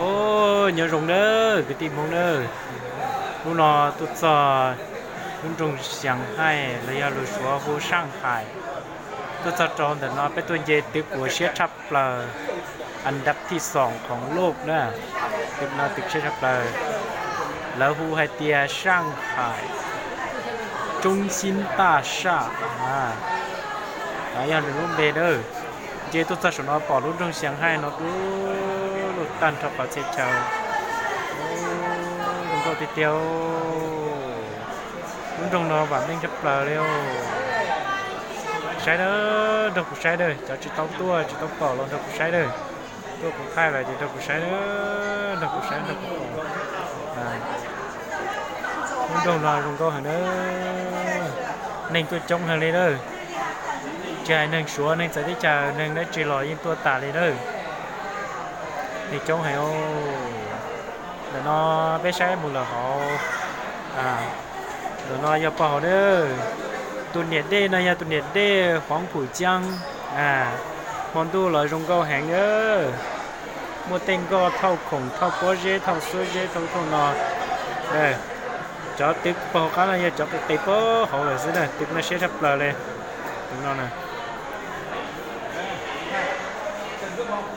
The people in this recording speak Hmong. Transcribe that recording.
Os, nyob zoo nawb kwv tij Hmoob nawb. Hnub no tuaj txog lub nroog Xias Haij los yog lus Suav hu Saj Hais. Tuaj txog rau ntawm no peb tuaj nce twg kuav siab tshaj plaws, an dab thij xoom khoom loj na. Twg no twg siab tshaj plaws, lawv hu hais tias Saj Hais, Coob Xib Taj Saj, yog nws lub npe na. Nce tuaj txog saum no pom lub nroog Xias Haij no dub lug tag nrho qhov txhia chaw. Zoo nkauj tiag tiag. Lub nroog no vam meej tshaj plaws li. Saib na, nrog kuv saib na, cov tsis tau tuaj tsis tau pom los nrog kuv saib na. Tuaj kuv thaij lawm ces nrog kuv saib na, nrog kuv saib nrog kuv pom. Lub nroog no zoo nkauj heev na, neeg tuaj coob heev li na. Tsis hais neeg Suav neeg txawv teb chaws neeg dab tsi los yeej tuaj tas li na. Neeg coob heev. Ntawm no peb saib mus lawm hauv. Ntawm no yog pog hauv na. Tus niam dej no yog tus niam dej Huav Phum Caab. Hmo ntuj los zoo nkauj heev na. Muaj tej nkoj thauj khoom thauj pob zeb thauj xuab zeb thauj thauj no. Cov twg pog hauv qab no yog cov qis qis pog hauv lawm xwb na, twg no siab tshaj plaws li. Tus no na,